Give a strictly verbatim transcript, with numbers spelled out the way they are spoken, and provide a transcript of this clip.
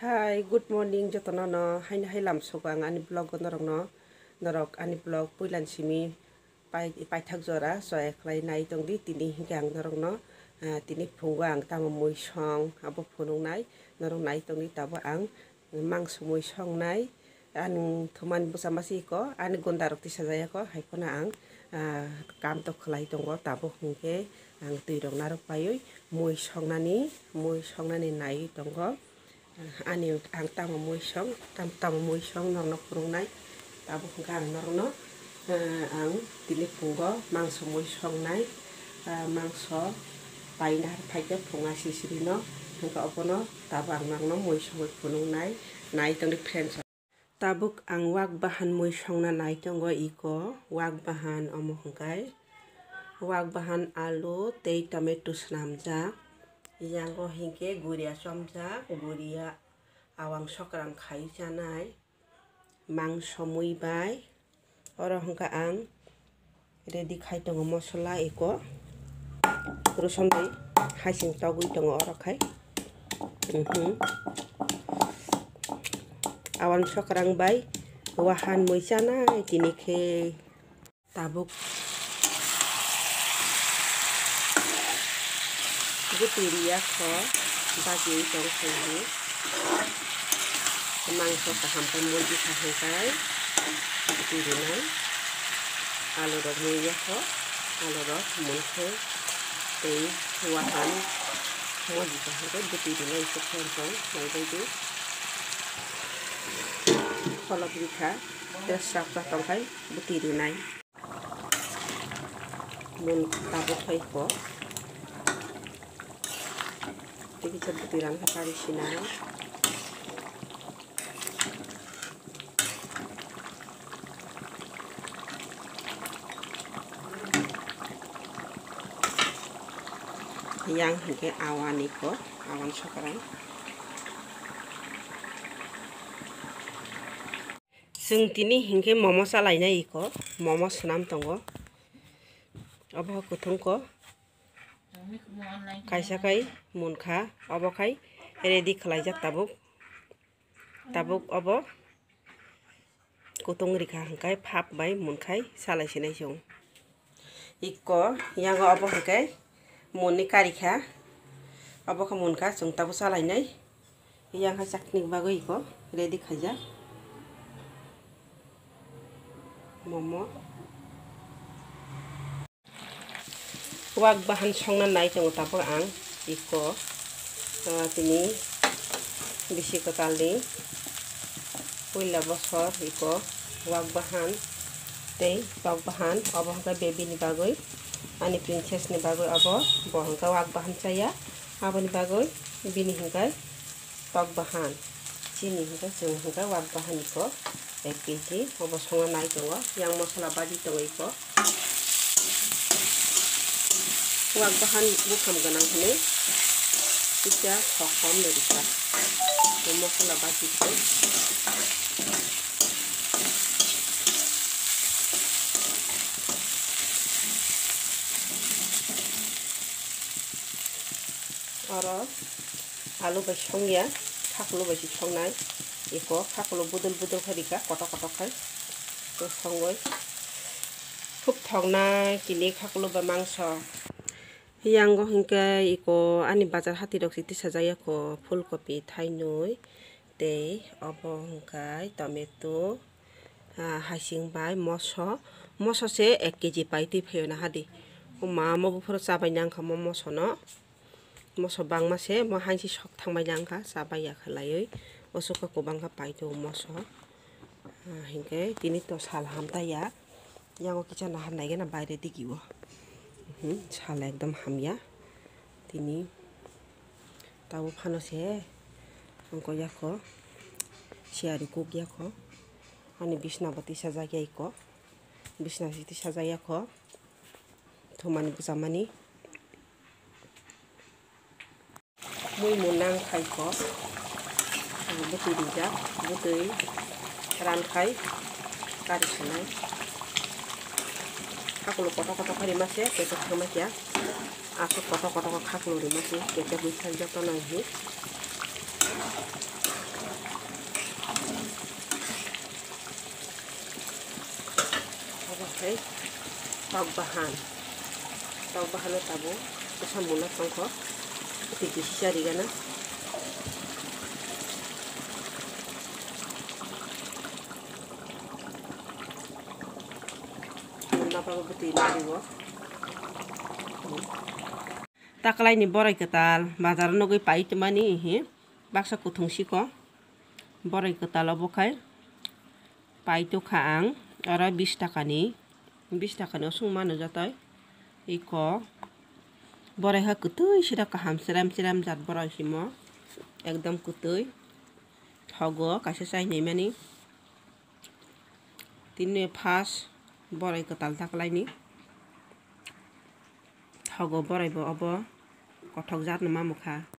Hi, good morning jotono no. Haino hai lamsogo ang ani vlog o norokno, norok ani vlog puilan simi pai-, paithak jora soya khlai nai tongdi. Tini hinkhe ang norokno, ah, tini phungo ang tamo mui song abo phunuknai, norok nai tongdi. Tabuk ang mangso mui songnai. Ani thumani bwsa masa iko, ani gunda rok tisajak yako, hai phano ang, ah, kam tok khlai tongo. Tabuk hinkhe ang twi rok narwk paiwi mui songnani, mui songnani naiwi tongo. Ah, ani ang tamo mui song, tam-, tamo mui song norokno phunuknai. Tabuk hinkhe ang norokno, ah, ang tini phungo mangso mui songnai, ah, mangso paina phaikhe phunga sisirino, hinkhe obono tabuk ang norokno mui songwi phunuknai, nai tongdi friends. Tabuk ang wak bahan mui songna nai tongo iko, wak bahan omo hwnkhe wak bahan alu tei tomato swnamjak, yango hinkhe guria chomjak, guria awang sokrang khai chanai mangso mui bai. Oro hwnkhe ang ready khai tongo mosola iko. Rosom bai hasing togwi tongo oro khai. Mhm. Awang sokrang bai wahan mui chanai tini khe tabuk. Bwtwi riya kho, bagwi tong kho. Mangso kaham khe mui bwsa hwnkhai bwtwi rinai. Alu rok mui ya kho, alu rok mui khe tei wahan mui bwsa hwnkhai bwtwi rinai se khe tong nai bai di. Kholop rikha, tei srap srap tongkhai bwtwi rinai. Mun tabuk khai kho. Tei kisa bwtwi rang kha kari sinai. Yang hinkhe awani kho, awan sokrang. Chwng tini hinkhe momo chalainai iko, momo swnam tongo. Obo kuthung ko. Kaisa kai munkha, obo khai ready khlaijak tabuk. Tabuk obo kutung rikha hwnkhe phap bai munkhai salai sinai chwng. Ikko yango obo hwnkhe muni karikha, obo khe munkha chwng tabuk salainai. Yang hai chakni bagwi ikko ready khaijak momo. Wak bahan songna nai tongo tabuk ang iko, ah, tini bisi kwtalni puila bosor iko wak bahan tei tok bahan obo hwnkhe baby ni bagwi, ani princess ni bagwi obo, bo hwnkhe wak bahan chaya aboni bagwi bini hwnkhe tok bahan. Chini hwnkhe chwng hwnkhe wak bahan iko ek kg obo songna nai tongo, yang mosola baji tongo iko. Wak bahan buphang gwnang hwnwi kisa khok kom no rikha. Bo mosola baji tongo. Oro alu bai songya, khakulu bai se songnai. Eko khakulu budul budul khe rikha, kotor kotor khai. Tei songwi khub thoknai tini khakulu bai mangso. Yango hinkhe eko ani bazar hati rok se tisajak ya kho, phulkopi thainwi tei obo hwnkhe tomato. Ah, hasing bai moso, moso se ek kg pai twi phaio na hadi. O ma, mo buphuru chabai nang kha mo moso no. Moso bangma se, mo hansi sok thangbai nang kha, chabai ya kha laiwi. O suka kubang kha pai tongo moso. Ah, hinkhe tini to sal ham ta ya. Yango kisa nahar nai gana baire digi o. Hmm, sal ekdom hamya. Tini tabuk phano se wngkok ya kho. Siyari kuk ya kho. Ani bisna bo tisajak ya iko. Bisna se tisajak ya kho. Thumani bwchamani. Mui mun nang khai kho. Ang bwtwi rijak, bwtwi ran khai kari sanai. Khakulu kotor kotor khe rima se, tei khe thangma khe. Aswk kotor kotor khe khakulu rima se, kete bwthai joto nang hi. Tok bahan. Tok bahan o tabuk bwsa mula tongkho. Tiki sisa rigana. Muna bago bwtwi narigo. Taklaini borai kwtal bazar nugwi pai tongmani hi baksa kuthung siko. Borai kwtal obo khai pai tongkha ang oro bis takani, bis takani osong mano jatoi. Iko borai ha kwtwi sida kaham cherem cherem jat borai himo ekdom kwtwi thogo kaisa chainai mani. Tini first borai kwtal taklaini. Thogo borai bo obo kothok jat no mamukha.